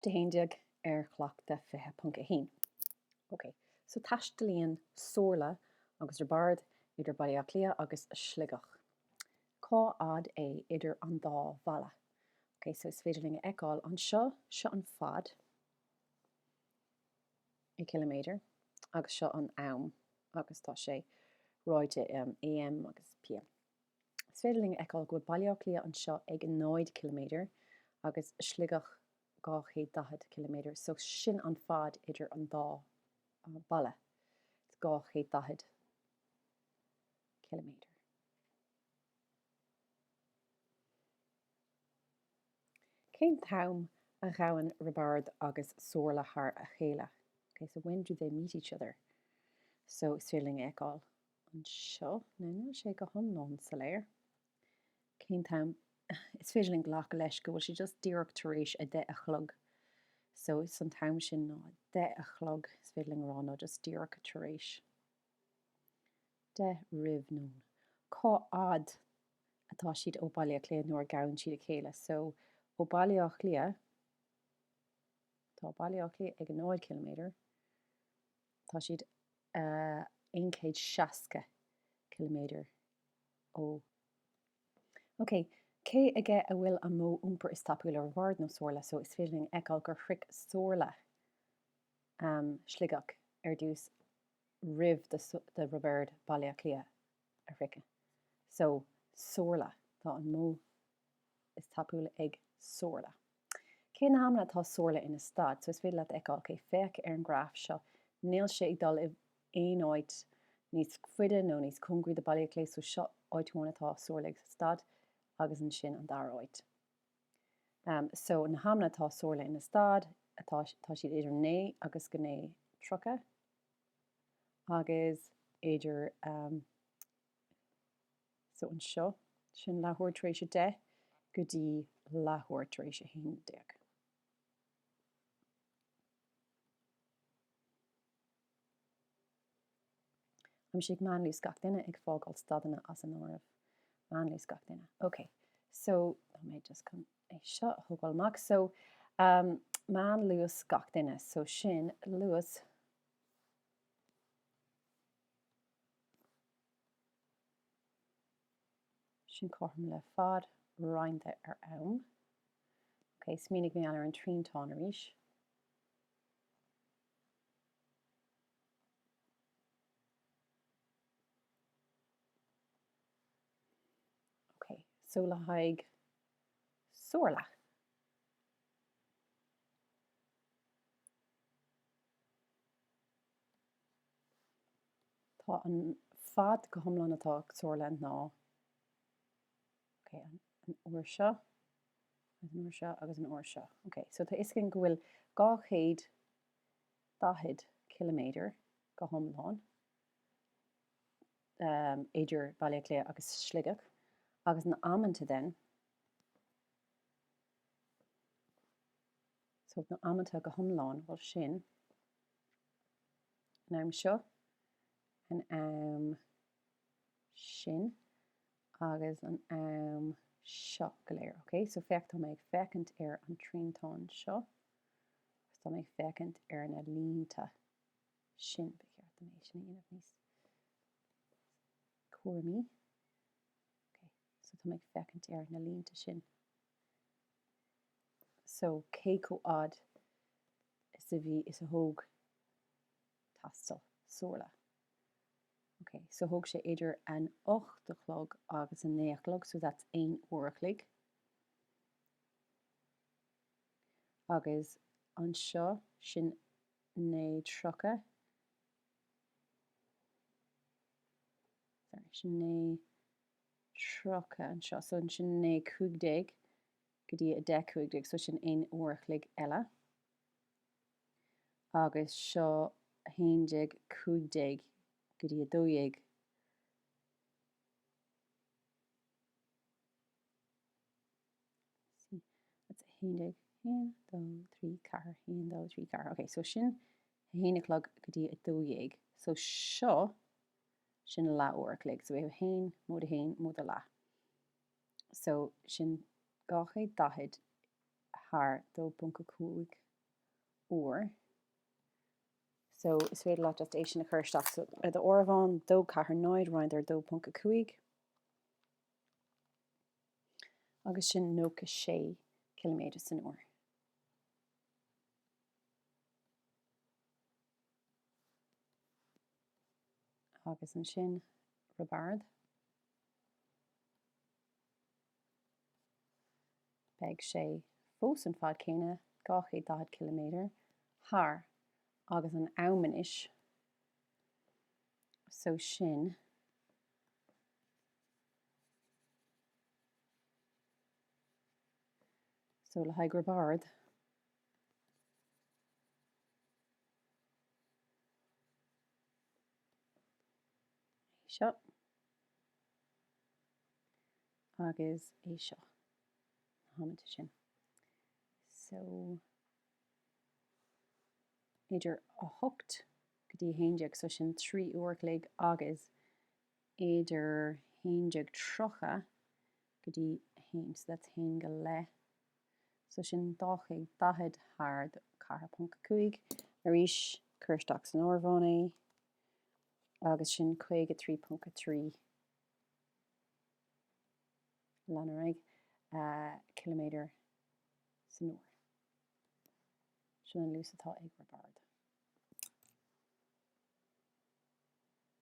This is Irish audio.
11 ar chleachtadh 20.1. Ok, so taistealaíonn Somhairle agus Roibeard idir Baile Átha Cliath agus Sligeach. Cá fhad é idir an dá bhaile? Ok, so is féidir linn a fheiceáil anseo, seo an fad i ciliméadar agus seo an am agus tá sé ráite AM agus PM. Is féidir linn a fheiceáil go bhfuil Baile Átha Cliath anseo ag 0 ciliméadar agus Sligeach 240 ciliméadar, so sin an fad idir an dá baile, it's 240 ciliméadar. Cén t-am a ghabhann Roibeard agus Somhairle thar a chéile? Okay, so when do they meet each other? So is féidir linn a fheiceáil anseo. Now níl sé go hiomlán soiléir cén t-am. Is féidir linn glacadh leis go bhfuil sé just díreach tar éis a 10 a chlog. So is an t-am sin ná 10 a chlog, is féidir linn a rá, nó just díreach tar éis 10 roimh nóin. Cá fhad atá siad ó Baile Átha Cliath nuair a ghabhann siad a chéile? So ó Baile Átha Cliath, tá Baile Átha Cliath ag 0 ciliméadar, tá siad 160 ciliméadar ó. Ok, cé aige a bhfuil an modh iompair is tapúla, Roibeard nó Somhairle? So is féidir linn a fheiceáil gur shroich Somhairle Sligeach ar dtús roimh do Roibeard Baile Átha Cliath a shroicheadh. So Somhairle, tá an modh is tapúla ag Somhairle. Cé na hamanna atá Somhairle ina stad? So is féidir leat a fheiceáil, ok, féach ar an graf seo, níl sé ag dul i aon áit níos faide nó níos cóngaraí do Baile Átha Cliath, so seo áit amháin atá Somhairle ag stad agus ansin an dara áit. Um, so na hamanna atá Somhairle ina stad, atá, tá siad idir 9 agus go 9:30 agus idir um, So anseo, sin leathuair tar éis a 10 go dtí leathuair tar éis a 11. Aimsigh meánluas gach duine ag fágáil stadanna as an áireamh. Meánluas gach duine. Ok, so tá mé just chun é seo a thógáil amach. So um, meánluas gach duine. So sin luas Sin cothrom le fad roinnte ar am. Ok, smaoinigh mé ar an triantán arís. Ok, so le haghaidh Somhairle. Tá an fad go hiomlán atá ag Somhairle ná, ok, an uair seo, agus an uair seo, agus an uair seo. Ok, so tá fhios againn go bhfuil 240 ciliméadar go hiomlán idir Baile Átha Cliath agus Sligeach, agus na amanta then, so na amanta go hiomlán, bhuel sin, an am seo, an am sin agus an am seo go léir. Ok, so féach tá mé ag féachaint ar an triantán seo agus tá mé ag féachaint ar na línte sin. Ba cheart dom é sin a dhéanamh níos cúramaí. Ok, so tá mé ag féachaint ar na línte sin. So cé chomh fhad is a bhí is a thóg taisteal Somhairle. Ok, so thóg sé idir an 8 a chlog agus an 9 a chlog, so that's aon uair a chloig. Agus anseo sin 9:30. Sorry, sin 9:30 anseo, so ansin 9:15 go dtí 10:15, so sin aon uair a chloig eile. Agus seo 11:15 go dtí 12. See, that's 11, 1, 2, 3, 4, 1, 2, 3, 4. Ok, so sin 1 a chlog go dtí 12. So seo, sin leathuair a chloig. So we have 1 móide 1 móide leath. So sin 240 thar 2.5. Uair. So is féidir leat just é sin a chur isteach so ar do áireamhán, 2 4 0 roinnt ar 2.5 agus sin 96 ciliméadar san uair. Agus ansin Roibeard. Beidh sé fós an fad céanna, 240 ciliméadar, thar agus an am anois, so sin so le haghaidh Roibeard. É seo. Agus é seo. Na hamanta sin. So, idir 8 go dtí 11, so sin 3 uair a chloig agus idir 11:30 go dtí 1, so that's 1 go leith. So sin 240 thar 4.5. Arís, cuir isteach san áireamhán é agus sin 53.3 lean ar aghaidh, ciliméadar san uair. Sin an luas atá ag Roibeard.